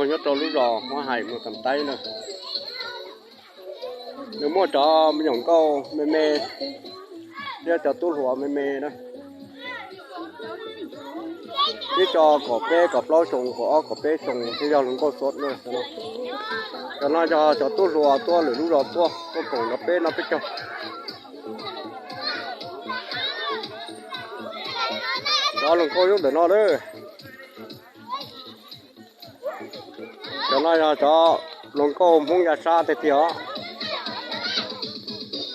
Nyob rau lub zos Huab Hais mus Tam Taib na, nws muaj cov me nyuam nkauj me me thiab cov tub hluas me me na. Ib co kaum peb kaum plaub xyoo, kaum ob kaum peb xyoo thiab yog hluas nkauj xwb na. Cov no yog cov tub hluas tuaj lwm lub zos tuaj, tuaj koom nrog peb noj peb caug. Cov hluas nkauj nyob ntawm no lawm. Cov no yog cov hluas nkauj Hmoob Ya Sab tiag tiag os.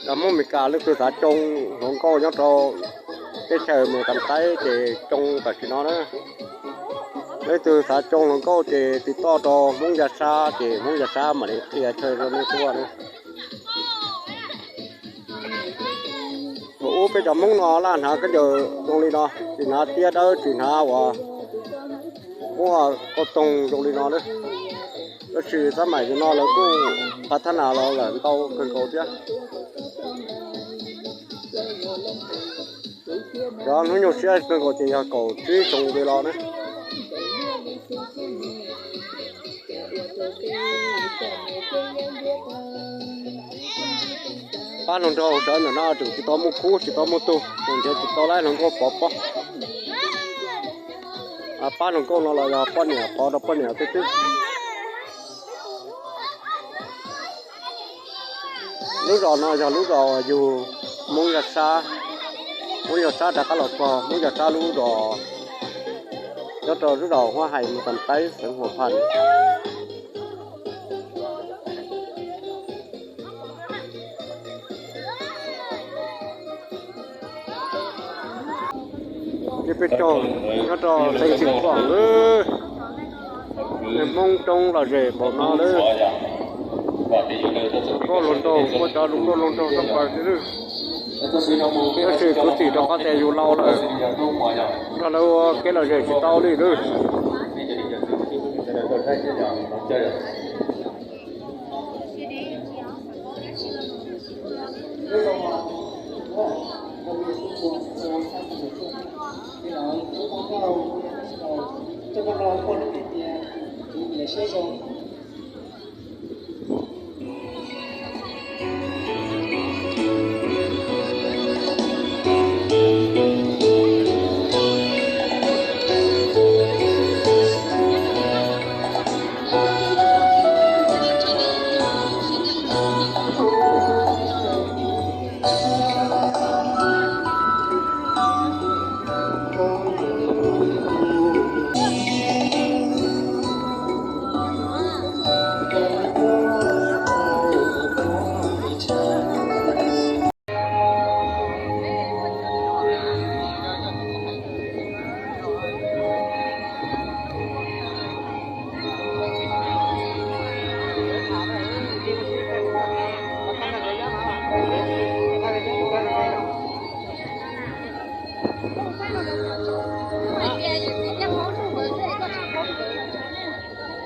Cov Hmoob Mes Kas leej twg xav coo hluas nkauj nyob rau teb chaws mus Tam Taib ces coo tam sim no na. Leej twg xav coo hluas nkauj ces tiv toj rau Hmoob Ya Sab ces Hmoob Ya Sab mam li qhia chaw rau nej tuaj na. Thaum ub peb cov Hmoob no laj hnav khaub ncaws zoo li no, tsis hnav tiab dawb, tsis hnav uas muab kauj toog zoo li no na. Tab sis xab maim no lawv kuj phav thab nas los lawm ntau kawg nkaus thiab. Cov hnub nyoog siab kawg nkaus ces yog kaum tsib xyoo li los na. Pab hluas nraug sawv ntawm no tseem tsis tau muaj khub tsis tau muaj tug, tseem nrhiav tsis tau lawv hluas nkauj pov pob. Pab hluas nkauj no los yog poj niam pov rau poj niam xwb xwb. Lub zos no yog lub zos yug Hmoob Yaj Sab, Hmoob Yaj Sab rov qab los txog, Hmoob Yaj Sab lub zos nyob rau lub zos Huab Hais mus Tam Taib xeev Huam Phas. Ces peb caug nyob rau xeev Xeev Khuam, nws Hmoob coob lom zem npaum no lawm. Nkauj hluas nraug, muaj cov hluas nkauj hluas nraug tau pas xwb. Tab sis kuv txim rau qhov tias yus laus lawm, nrog lawv ua kev lom zem tsis tau li lawm.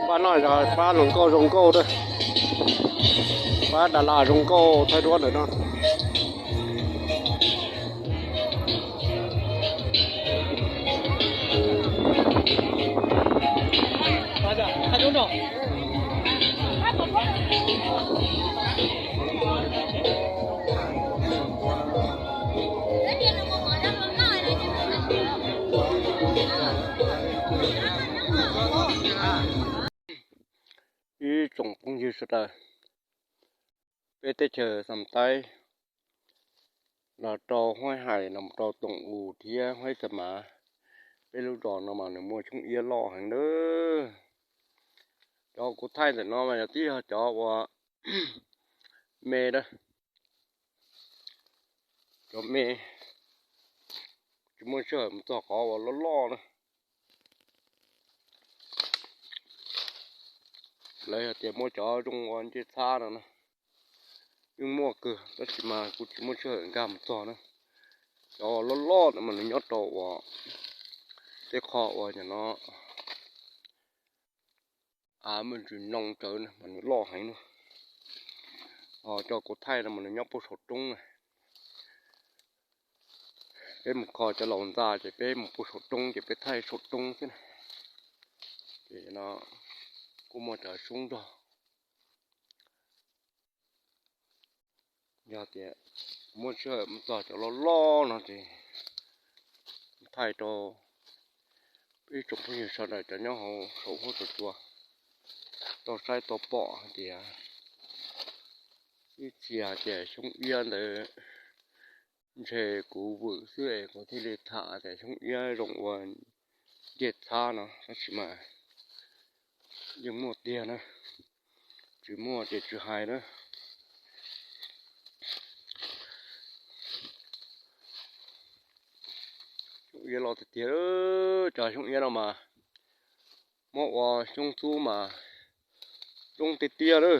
Pab no yog pab hluas nkauj zoo nkauj, pab das las zoo nkauj thaij duab ntawm no. Ib tsoom phooj ywg sawv daws, peb teb chaws Xam Taib los rau Huaib Hais los rau Toom Us thiab Huaib Xa Mav, peb lub zos no mas nws muaj xyoob iab loj heev nawb. Cov kuv thaij ntawm no mas yog tib yog cov uas me a, cov me, tsis muaj sij hawm mus txog qhov uas loj loj na. Lawv hais tias muaj cov zoo ua ncej txhab no na, yeej muaj kawg tab sis mas kuv tsis muaj sij hawm nkag mus txog na. Cov loj loj no mas nws nyob rau uas tej qho uas no av muaj ntsis noo tsawv mas nws loj heev na. Ho cov kuv thaij no mas nws nyob puag saum roob na. Peb mus kho cov laus ntxa ces peb mus puag saum roob ces peb thaij saum roob xwb na. Ces no kuv kuj muaj cov xyoob nrog. Yog tias muab sij hawm mus txog cov loj loj no ces thaij rau ib tsoom phooj ywg sawv daws cov nyob hauv saum huab cua tau saib tau pom hais tias ib txhia hais tias xyoob iab ntawd ntshe kuv vwm xwb es kuv thiaj li tham tias xyoob iab zoo ua ncej txhab no, tab sis mas yeej muaj tiag na, tsis muaj ces tsis hais na. Xyoob iab loj tiag tiag, cov xyoob iab no mas muab ua xyoob txhub mas zoo tiag tiag lawm.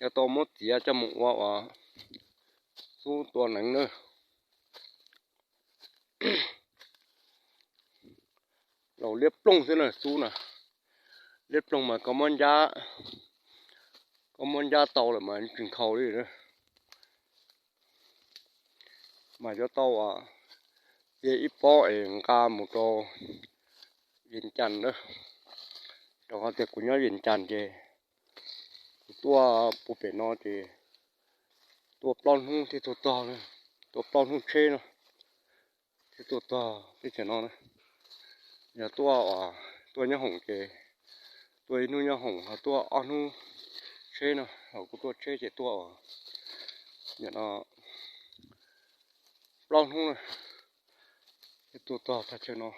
Yog tau muab txiav coj mus ua ua txhub tua neev na. Laus liab ploog xwb na xub na, liab ploog mas koj muab ncab, koj muab ncab tau lawm mas tsis nkhaus li. Mas yuav tau txiav ib pob es nqa mus rau Vias Cas na. Rau qhov tias kuv nyob Vias Cas ces kuv tuaj puag pem no ces tuaj plaub hnub thiaj tuaj tog, tuaj plaub hnub tsheb no thiaj tuaj tog teb chaws no na. Yog tuaj, tuaj nyob hoom ces tuaj ib hnub nyob hoom ho tuaj ob hnub tsheb no, ho kuv tuaj tsheb ces tuaj nim no plaub hnub na thiaj tuaj tog thaj chaw no.